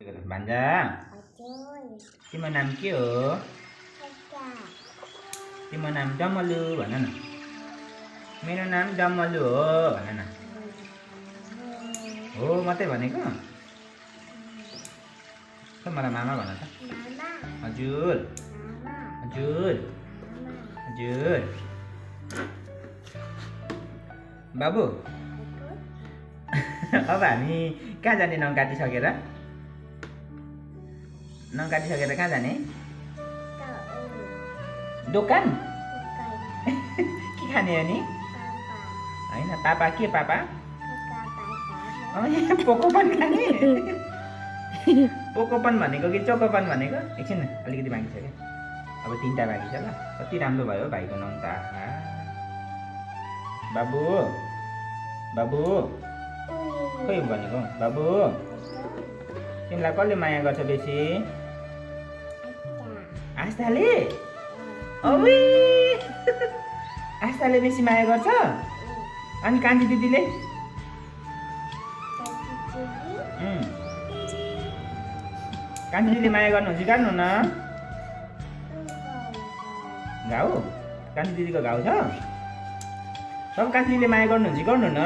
भान्जा तिम्रो नाम के हो? तिम्रो नाम डमलु भन न। मेरो नाम डमलु हो भन न। हो मात्रै भनेको? मलाई मामा भन त। हजुर हजुर हजुर। बाबु अब हामी कहाँ जाने? नङ काटिसकेर कहाँ जाने? दोकान? के खाने अनि? होइन पापा के पापा? पोकोपन खाने? पोकोपन भनेको कि चोकोपन भनेको? एकछिन अलिकति बाँकी छ क्या। अब 3टा बाँकी छ ल। कति राम्रो भयो भाइको नङ त। बाबु बाबु खोइ भनेको बाबु तिमीलाई कसले माया गर्छ बेसी? आस्थाले? ओइ आस्थाले बेसी माया गर्छ? अनि कान्छी दिदीले? कान्छी दिदीले माया गर्नुहुन्छ गर्नु न। घाउ? कान्छी दिदीको घाउ छ? सब कान्छी दिदीले माया गर्नुहुन्छ गर्नु न।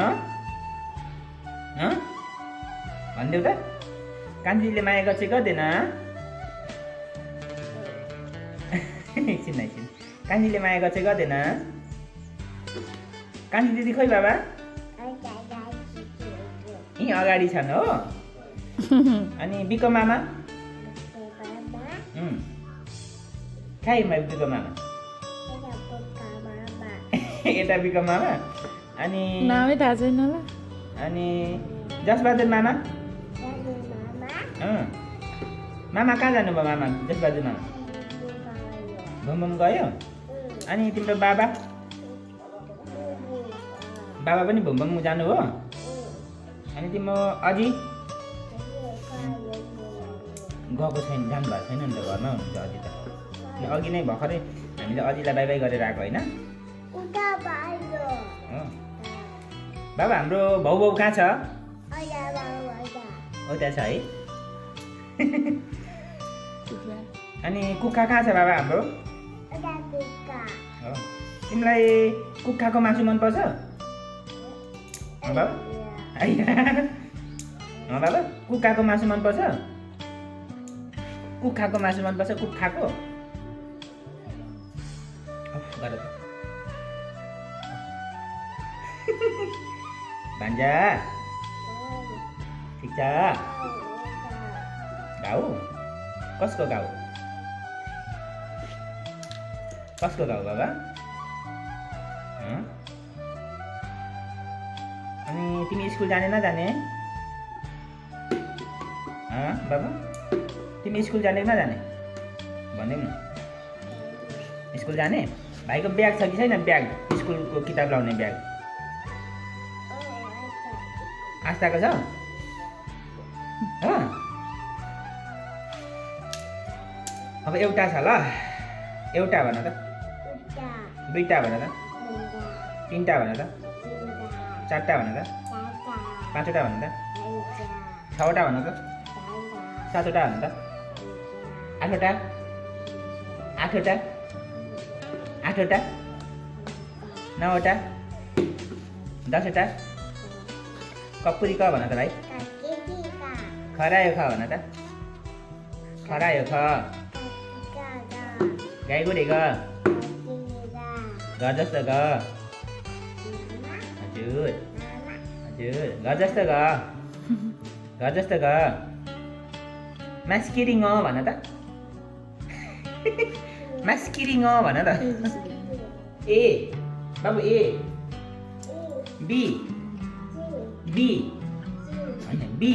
भनिदेऊ त। कान्छी दिदीले माया गर्छ गर्दैन? एकछिन कान्छी दिदीले माया गर्छ गर्दैन? कान्छी दिदी खोइ बाबा? यहीँ अगाडि छन् हो। अनि बिको मामा? खाइ बिको मामा? यता बिको मामा? अनि नामै थाहा छैन ल। अनि जसबहादुर मामा? मामा कहाँ जानुभयो? मामा जसबहादुर मामा घुम गयो? अनि तिम्रो बाबा? बाबा पनि भुम जानु हो? अनि तिम्रो अजी? गएको छैन, जानुभएको छैन नि त, घरमा हुनुहुन्छ अजी त। अघि नै भर्खरै हामीले अजीलाई बाई बाई गरेर आएको होइन? बाबा हाम्रो भाउ कहाँ छ? त्यहाँ छ है। अनि कुखुरा कहाँ छ बाबा हाम्रो? तिमीलाई कुखुराको मासु मनपर्छ? बाबा बाबा कुखुराको मासु मनपर्छ? कुखुराको मासु मनपर्छ? कुखुराको भान्जा ठिक छ? घाउ? कसको घाउ? कसको घाउ बाबा? अनि तिमी स्कुल जाने नजाने? बाबा तिमी स्कुल जाने नजाने? भनिदेऊ न। स्कुल जाने? भाइको ब्याग छ कि छैन? ब्याग स्कुलको किताब लाउने ब्याग आस्थाको छ? अब एउटा छ ल। एउटा भन त। दुईटा भन त। 3टा भन त। 4टा भन त। 5वटा भन त। 6वटा भन त। 7वटा भन त। 8वटा? 8वटा? 8वटा? 9वटा? 10वटा? कपुरी क भन त भाइ। खरायो ख भन त। खरायो ख। गाई गोरे ग। घर जस्तो ग। हजुर हजुर घर जस्तो ग। घर जस्तो ग। मास्किरिङ भन त। मास्किरिङ भन त। ए बाबु ए बी बी होइन बी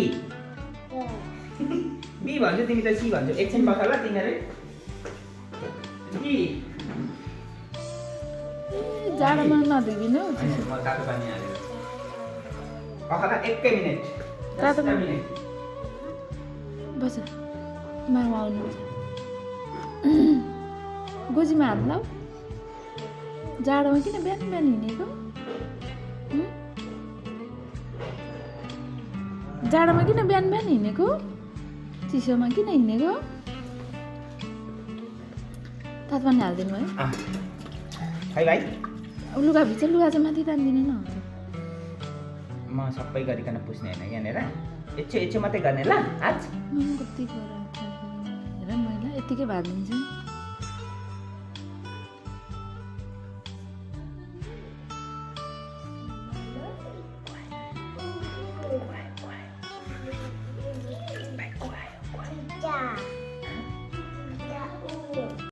बी भन्छ तिमी त सी भन्छौ। एकछिन बस ल तिनीहरू। बी जाडोमा नधुइदिनु। म तातो पानी हालेर पखला 1 मिनेट। तातो 10 मिनेट बस मामा आउनुहुन्छ। गोजीमा हात लाऊ। जाडोमा किन बिहान बिहान हिँडेको? जाडोमा किन बिहान बिहान हिँडेको? चिसोमा किन हिँडेको तातो पानी हालिदिनु है खै भाइ लुगा भित्र लुगा चाहिँ माथि तानिदिनु न म सबै गरिकन पुस्ने होइन यहाँनिर एकछिन मात्रै गर्ने ल आज कति हेर मैला यत्तिकै भालिदिन्छु